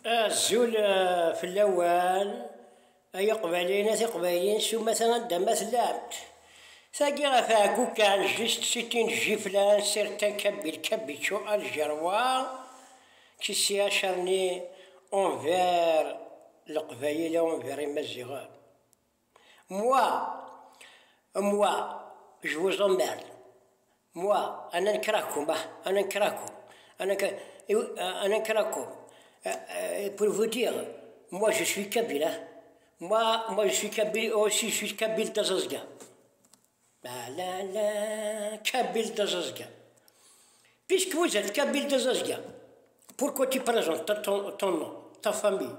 Azul fell-awen, ay Iqbayliyen a Tiqbayliyin, s umata anda ma tellamt. Tagi ɣef ɛeggu kan, juste c'est une gifle à un certain Kabyle Kabichou algérois qui s'est acharné envers Leqbayel et envers Imaziɣen. Moi, moi, je vous emmerde. Moi, أنا نكرهكم، أنا نكرهكم، أنا نكرهكم. Pour vous dire, moi je suis kabyle. Hein. Moi, je suis kabyle aussi, je suis kabyle d'Azazga. لا لا kabyle d'Azazga. Puisque vous êtes kabyle d'Azazga, pourquoi tu présentes ton nom, ta famille?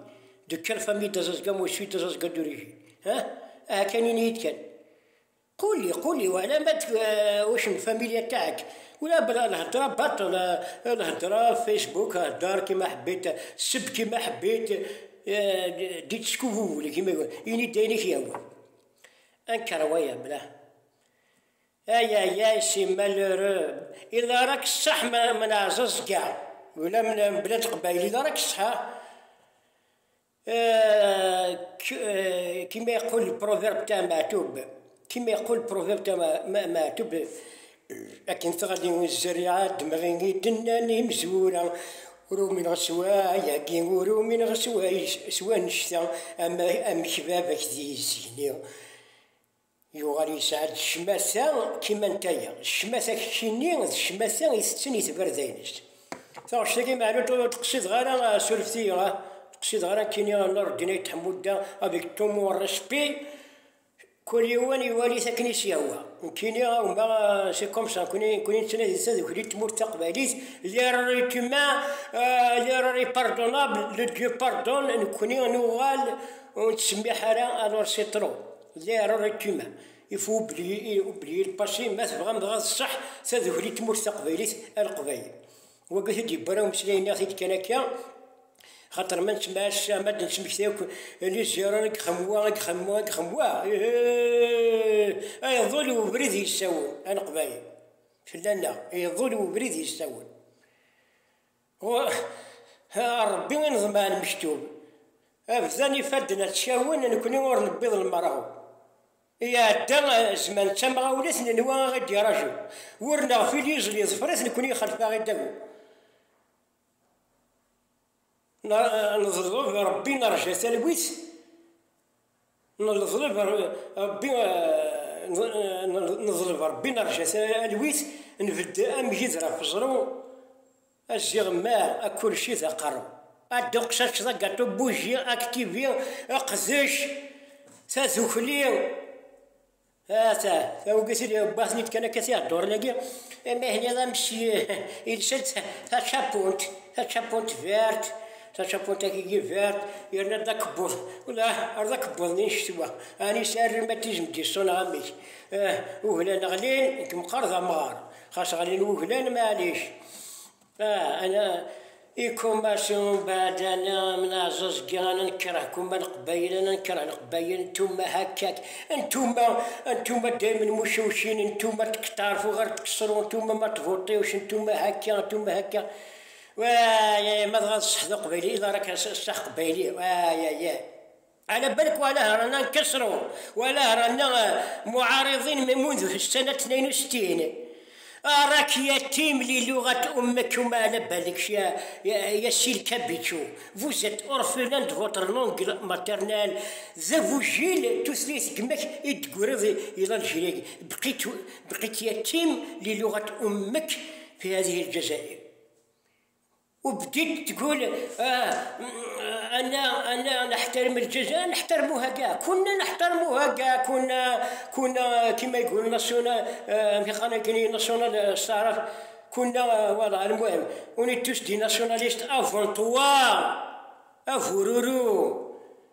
De quelle famille d'Azazga? Moi je suis d'Azazga d'origine. Hein? آه كان يتكل. قول لي، قول لي وعلى ما واش من الفاميليا تاعك؟ ولا بلا الهضره باطل، الهضره في فيسبوك هدر كيما حبيت، سب كيما حبيت، dites ce que vous voulez، كيما يقول يني داينيك يا هو incroyable. اي اي اي، c'est malheureux. الا راك الصح من عزاز كاع ولا من بلاد قبايل، الا راك الصح، كيما يقول ال proverbe تاع معتوب، كيما يقول ال proverbe تاع معتوب، لكن تغادي الزريعة دمغي دناني مزورة ورو من غسوا ياكي ورو من غسوا سوا نشتا أما أم شبابك ذي الزيني يغالي يسعد الشماسة كيما نتايا الشماسة كشيني الشماسة يستني يتبردينش تاغشتاكي معلوم. تقصد غير سولفتي، تقصد غير كيني نور الدين تحمود، avec tout mon respect، كل يوم يوالي ثكنيس يهوا كيني وما c'est comme ça. كوني تنادي تاذ تمور تقباليت، l'erreur est humaine، l'erreur est pardonnable، le Dieu pardonne. نكوني نوغال ونتسمي حالة، alors c'est trop. L'erreur est humaine، il faut oublier le passé. ما تبغى نبغى الصح تاذ تمور تقباليت القبايل وقلت دي برا مسلاينا كان هكا، خاطر ما نسمعش ما نسمعش les erreurs خموا خموا خموا. يظل وبريد يساون القبايل فلانا يظل وبريد يساون هو ربي ينظم المكتوب أفزاني فدنا تشاون نكوني ور نبيض المراهو يا دا زمان تما ولات نوا غادي رجل ورنا في ليزلي ظفرت نكوني خلفا غير داكو. نظلب ربي نرجع تلويت، نظلب ربي، نظلب ربي نرجع تلويت، نبدا ام جدرا فزرو الزيغ ما كل شيء ذا قرو الدوق شاش ذا bouger، activer، اقذش تاذوكلي هاتا وقلت لي باثني كان كثير دور لاقي ما هنا ذا مشي يلسد تا تشابونت verte، تشابونت كي verte يرنا داك بوض ولا ذاك بوض نشتوا اني سار ما تيجم دي صون غاميك وهلا غلين كمقرض مغار خاص غلين وهلان معليش. انا يكوماسيون بعد انا من عزوز انا نكرهكم القبايل، انا نكره القبايل، نتوما هكاك، انتوما دائما مشوشين، انتوما تعرفوا غير تكسروا، انتوما ما تفوتيوش، انتوما هكا انتوما هكا. ويا ما تغادش الصح قبايلي اذا راك الصح قبايلي ويا يا على بالك ولا رانا نكسروا ولا رانا معارضين منذ السنة 62. راك يتيم للغة أمك وما على بالكش يا سي الكابيتشو، vous êtes orphelin de votre langue maternelle. ذا فوجيل تثليث كماك يتقرض إلى الجريك، بقيت يتيم للغة أمك في هذه الجزائر، وبديت تقول انا نحترم الجزائر. نحترموها كاع، كنا نحترموها كاع، كنا كما يقول national في قناه كاين national الصرف كنا voilà. المهم on est tous des nationalistes avant toi افورورو.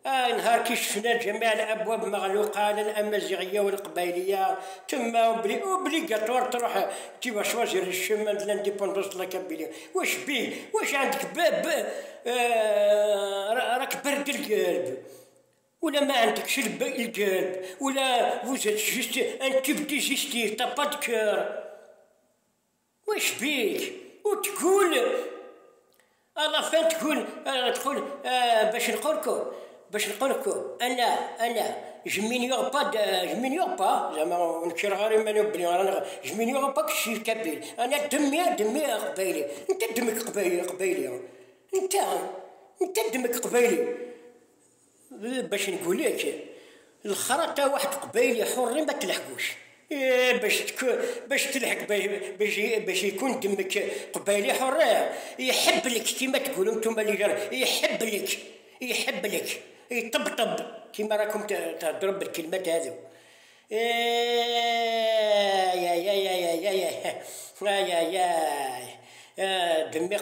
نهار كي شفنا جميع الابواب مغلوقه على الامازيغيه والقبائليه تما obligatoire تروح tu vas choisir le chemin de l'indépendance de la Kabylie. واش بيه؟ واش عندك باب؟ راك برد القلب ولا ما عندكش القلب ولا vous êtes juste un tube digestif، t'as pas de cœur. واش بيك وتقول à la fin تقول باش نقول لكم انا je m'ignore pas، زعما نكر غير ما بلي je m'ignore pas que je suis kabyle. انا دمي قبايلي. انت دمك قبايلي قبايلي، انت دمك قبايلي. باش نقول لك الخرا واحد قبايلي حر ما تلحقوش. إيه، باش تلحق باش يكون دمك قبايلي حر، يحب لك كيما تقولوا نتوما اللي يحب لك، يحب لك يطبطب كيما راكم تهضروا بالكلمات هذو. إيه يا يا يا يا يا يا يا يا دمي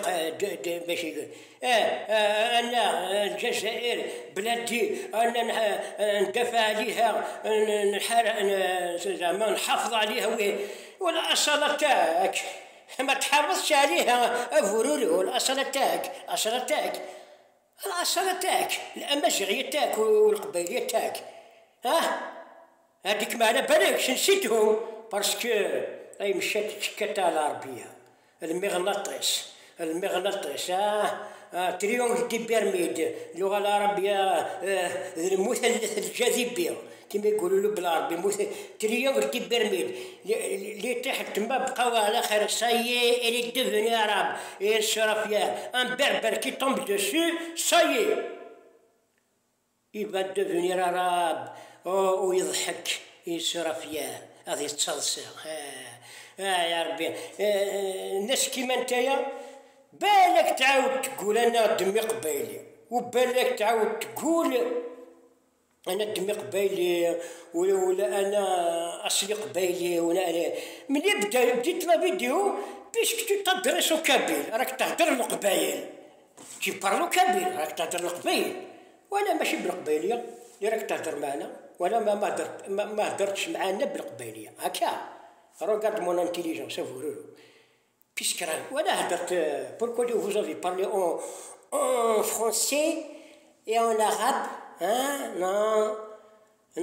باش يقول انا الجزائر بلادي، انا ندافع عليها، زعما نحافظ عليها. والاصاله تاعك ما تحافظش عليها افورورو. الاصالة تاعك، الاصالة تاعك، الاصالة تاعك، الامازيغية تاعك والقبيليه تاعك، ها هذيك ما على بالكش، نسيتهم parce que اي مشات تشكا تاع العربيه. المغناطيس، المغناطيس، triangle des Bermudes، اللغة العربيه، المثلث الجاذبية كما يقولوا له بالعربي، triangle des Bermudes، اللي طيح تما بقاو على خير. ça y est، il est devenu arabe، il sera fier. un berbère qui tombe dessus، ça y est، il va devenir arabe ويضحك، il sera fier، غادي يتصلصل. يا ربي، الناس كيما نتايا، بالك تعاود تقول انا دمي قبايلي، وبالك تعاود تقول انا دمي قبايلي ولا انا اصلي قبايلي ولا أنا. ملي بديت la vidéo، puisque tu t'adresses aux Kabyles، راك تهدر القبايل، tu parles kabyle، راك تهدر القبايل، وانا ماشي بالقبايليه اللي راك تهدر معنا، وانا ما هدرتش معانا بالقبايليه هكا. regarde mon intelligence فورورو، puisque راه وانا هدرت. pourquoi vous avez parlé en français et en arabe؟ hein، non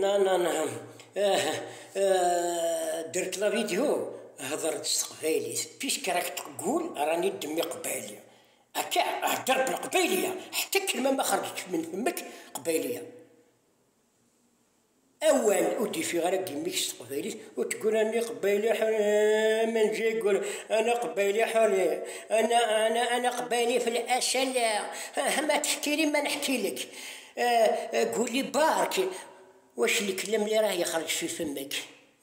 non non non، درت la vidéo، هضرت قبايلي، puisque راك تقول راني دمي قبايلي هكا، هدر بالقبايليه. حتى كلمة ما خرجت من فمك قبايليه. اول ودي في غير ديميك قبايلي وتقول اني قبايلي حر. من جاي يقول انا قبايلي حر، انا قبايلي في الاسل. ما تحكي لي ما نحكي لك. قولي بارك واش الكلام اللي راه يخرج في فمك،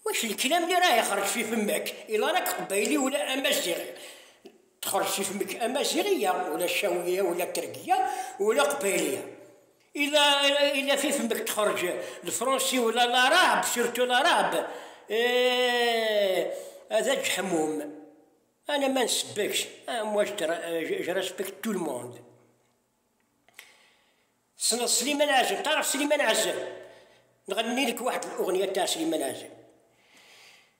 واش الكلام اللي راه يخرج في فمك. الا راك قبايلي ولا امازيغي، تخرج في فمك امازيغيه ولا شاويه ولا تركيه ولا قبايليه. الا في فمك تخرج ال français ولا l'arabe، surtout l'arabe، إيه هذا جحموم. انا ما نسبكش، moi je respecte tout le monde. سليمان عزم، تعرف سليمان عزم؟ نغني لك واحد الاغنية تاع سليمان عزم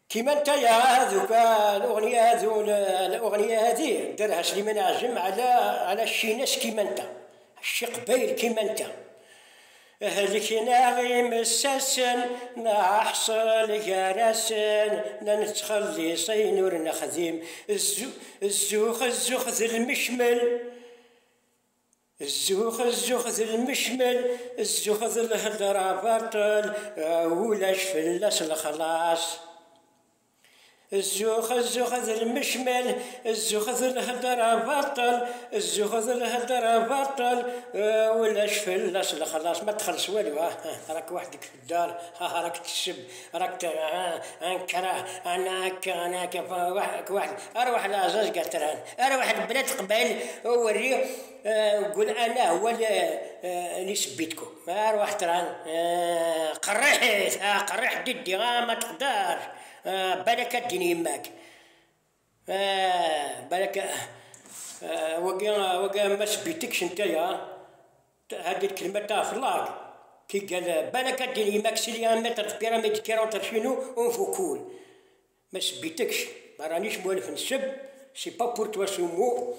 كيما انت يا هذوك. الاغنية هذو، الاغنية هذه دارها سليمان عزم على شي ناس كيما انت، شي قبايل كيما انت. هلكنا غي مساسن نحصل جراسن نتخلي صينور نخدم الزوخ الزوخ ذي المشمل، الزوخ الزوخ ذي المشمل، الزوخ ذي الهدرة باطل ولاش فلاس الخلاص. الزوخ الزوخ ذي المشمل، الزوخ ذي الهدرة باطل، الزوخ ذي الهدرة باطل ولاش فلاس الخلاص. ما تخلص والو، راك وحدك في الدار، ها راك تسب، راك انكره انا هكا انا هكا واحد. اروح لعزاز قاتران، اروح البلاد قبل وري قول انا هو اللي سبيتكم. اروح تران قريت قريح ديدي، ما تقدرش. بالك ديني يماك، بالك وقا ما سبيتكش نتايا. هذه الكلمة تاع فلاق كي قال بالك ديني يماك، s'il y a un maître pyramide qui rentre chez nous، on vous coule. ما سبيتكش، ما رانيش موالف نسب، c'est pas pour toi ce mot،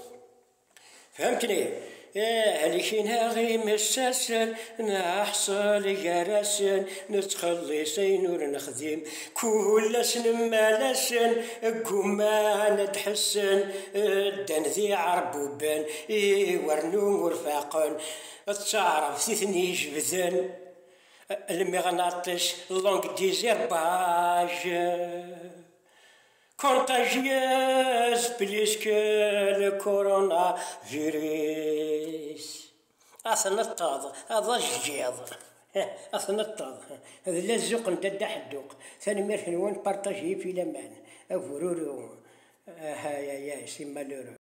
فهمتني؟ هلكينا غي مساسن، نحصل جراسن، نتخلص نور نخدم كل سن مالاسن، قمان تحسن الدن ذي عربوبان ورنو ورفاقن تعرف سيثني جبذن المغناطيس longue désherbage contagieuse plus que le coronavirus. أثنطاض هذا الجيض أثنطاض هذا لازوق ندد حدوق ثاني ميرث نوان partagez في لمان أفرورو هاي يا c'est malheureux.